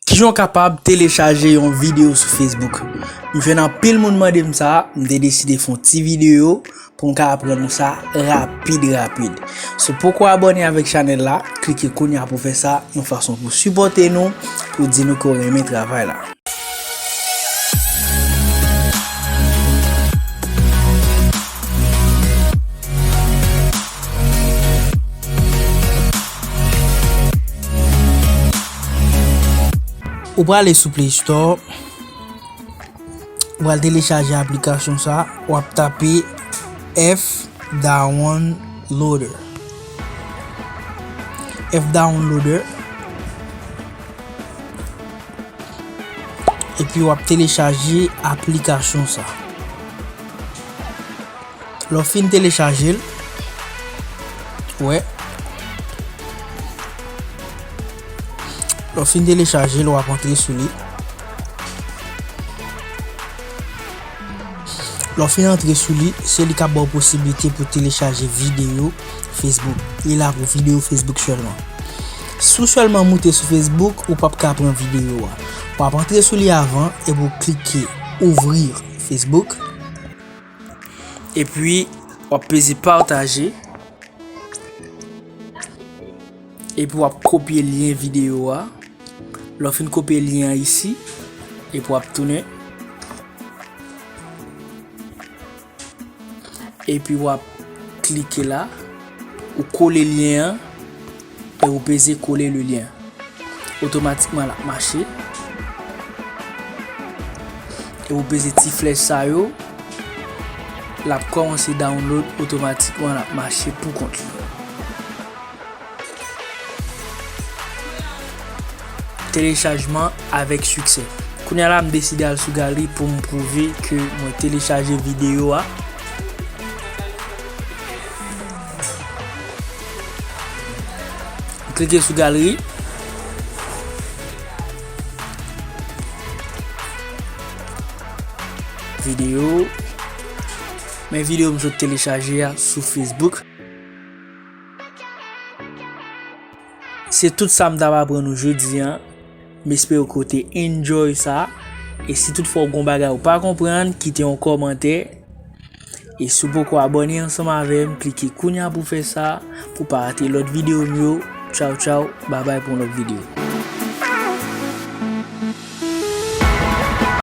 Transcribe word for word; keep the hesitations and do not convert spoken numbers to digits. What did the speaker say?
Kijan w kapab telechaje yon videyo sou Facebook? M jwenn anpil moun mande m sa, m te deside fè yon ti videyo pou m ka aprann nou sa rapid, rapid. Si w poko abòne avèk chanèl la, klike kounye a pou fè sa, yon fason pou sipòte nou, pou di nou ke w renmen travay la. Ou prale sou Play Store, ou pral telechaje aplikasyon sa, w ap tape F Downloader. F Downloader. Epi w ap telechaje aplikasyon sa. Lè w fin telechaje l, wè. Lè w fin telechaje l, w ap antre sou li. Lè w fin antre sou li, se li k ap ba w posiblite pou telechaje videyo Facebook. Li la pou videyo Facebook sèlman. Si w sèlman moute sou Facebook, ou p ap ka pran videyo a. W ap antre sou li avan epi w klike ouvrir Facebook. Epi, w ap peze pataje. Epi, w ap kopye lyen videyo a. Lè w fin kopye lyen an isi, epi w ap tounen. Epi, w ap klike la. Ou kole lyen an. E ou peze kole le lyen. Otomatikman, l ap mache. E ou peze ti flèch sa yo. L ap kòmanse download otomatikman, l ap mache pou kont li. Telechajman avèk siksè. Kounye a la, m deside al sou galri pou m pwouve ke mwen telechaje videyo a. Klike sou galri. Videyo. Men videyo m sot telechaje a sou Facebook. Se tout sa m t ap aprann ou jodi a. M espere ke w te enjoy sa. E si toutfwa w gen yon bagay ou pa konprann, kite yon kòmantè. E si w poko abòne ansanm avè m, klike kounye a pou fè sa, pou w pa rate lòt videyo m yo. Tchaw, tchaw, babay pou yon lòt videyo.